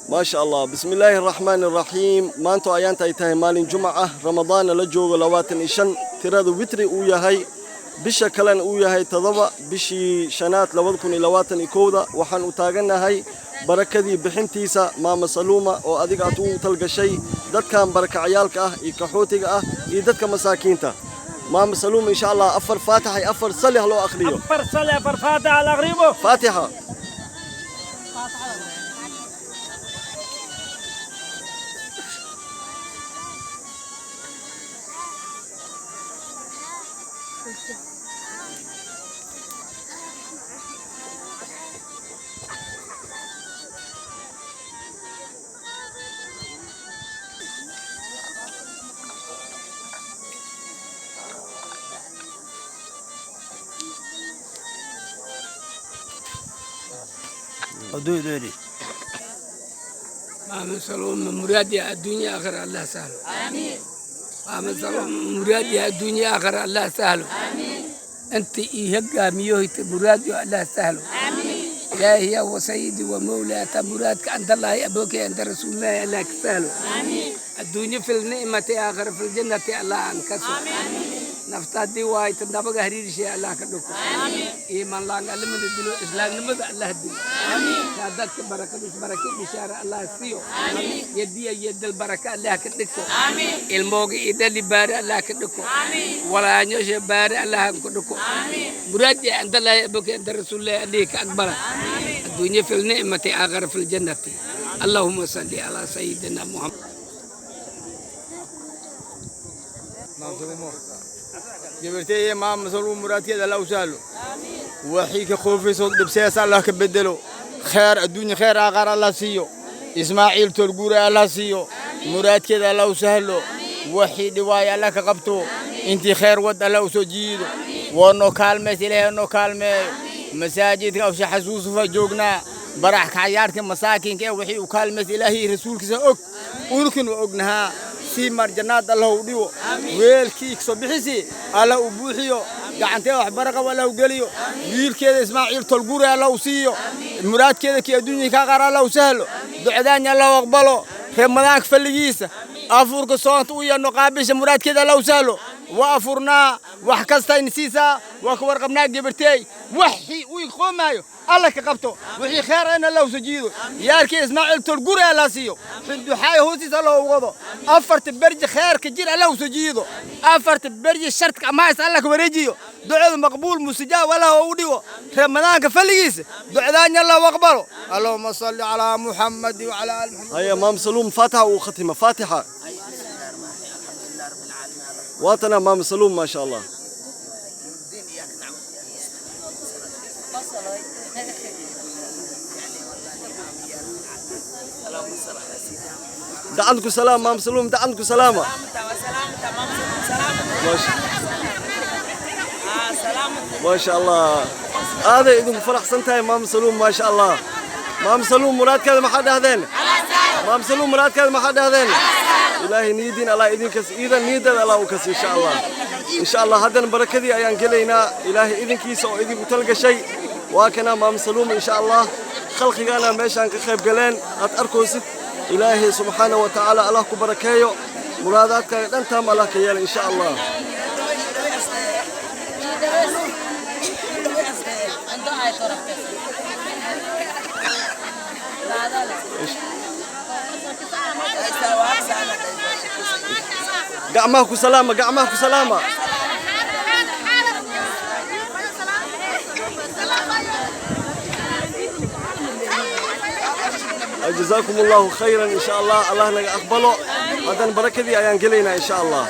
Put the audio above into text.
Maasha Allah. Bismillaahi araxmaani araxiim. Maanta ayaanta ay tahay maalin jumca ah, Ramadaanna la joogo 25, tirada witri uu yahay, bisha kalena uu yahay 7, bishii shanaad 2021-da, waxaan u taagannahay barakadii bixintiisa Maama Saluuma oo adiga aad ugu talgashay dadkan barakacyaalka ah iyo qaxootiga ah iyo dadka masaakiinta. Maama Saluuma, insha Allah, afar faatixa iyo afar sali ha loo akhriyo. Afar sali, afar faatixa al akhribo. Faatixa. Maama Saluuma muraadi adduunya aakhira Allah sahlo. Maama Saluuma muraadi adduunya aakhira Allah sahlo. Inta ii hoggaamiyohayta muraadyo Allah sahlo. Ilaahiya wa sayidi wa mawlaata muraadka anta Allahi abooki anta rasuulillahi Allah ka sahlo. Adduunyo fil nicmati, aakhira fil jannati Allah aan kaso. Nafta haddii waayta nabaga hariirishay Allah ka dhoko. Iimaan laan allimada dilo, islaamnimada Allah dilo. Kaa dadka barakadis barake bishaara Allah siiyo. Yadiya yadal baraka Allah ka dhigto. Ilmooga iyo dhali baari Allah ka dhiko. Walaanyosha baari Allah ka dhiko. Muraadi anta Allahi aboki anta rasuulillahi Allah ka aqbala. Adduunyo fil nicmati, aakhira fil jannati. Allahuma salli calaa sayidina Muhammad. Gabarteeye Maama Saluum muraadkeeda Allah u sahlo. Waxii ka khoofayso dhibseesa Allah ka bedelo. Kheer adduunya, kheer aakhar Allah siiyo. Ismaaciil Tolguure Allah siiyo. Muraadkeeda Allah u sahlo. Waxii dhiwaaya Allah ka qabto. Intii kheer wad Allah u soo jiido. Waa noo kaalmeys, Ilaahay noo kaalmeeyo. Masaajidka Awsha Xasuusufa joognaa. Barax kacayaarka masaakinka ee wixii u kaalmeys Ilaahay rasuulkiisa og. Unkin waa ognahaa. Si marjanaad Allah u dhigo. Weelkii kasoo bixisi Allah u buuxiyo. Gacanteeda wax baraqab Allah u geliyo. Wiilkeeda Ismaaciil Tolguure Allah u siiyo. Muraadkeeda kii adduunyada ka qaar Allah u sahlo. Ducadaanya Allah u aqbalo. Ramadaanka falligiisa afurka soonta u yeerno qaabisha muraadkeeda Allah u sahlo. Waa afurnaa, wax kasta in siisaa, waa ka warqabnaa gabarteey. Waxii uu qoomaayo Allah ka qabto. Wixii kheer in Allah u soo jiido. Yaarkii Ismaaciil Tolguure Allah siiyo. Xinduxaay hoostiisa Allah u wado. Afarta berji kheerka jir Allah u soo jiido. Afarta berji shartka amaas Allah ka wareejiyo. Ducada maqbuul mustajaab Allah u dhigo. Ramadaanka falligiisa ducadaanya Allah u aqbalo. Allahumma salli calaa Muhammad wa calaa ali Muhammad. Haya, Maam Saluum, faatixa uu khatima, faatixa. Waatana Maam Saluum, maasha Allah. Gacanku salaam, Maam Saluum, gacanku salaama. Maasha Allah, aaday idinku faraxsan tahay Maam Saluum, maasha Allah. Maam Saluum muraadkeeda maxaa dhahdeen? Maam Saluum muraadkeeda maxaa dhahdeen? Ilaahay niidiin Allah idinkas iidan niideeda Allah u kas, insha Allah, insha Allah. Haddana barakadii ayaan gelaynaa Ilaahay idinkiisa oo idinku talgashay. Waa kana Maam Saluum, insha Allah. Khalqigaana meeshaan ka qayb galeen aad arkoosid. Ilaahay subxaana wa tacaala Allah ku barakeeyo. Muraadaadkaaga dhan taam Allah ka yeela, insha Allah. Gacmaha ku salaama, gacmaha ku salaama. Jazaakum Allahu khayran, insha Allah. Allah naga aqbalo. Haddana barakadii ayaan gelaynaa, insha Allah.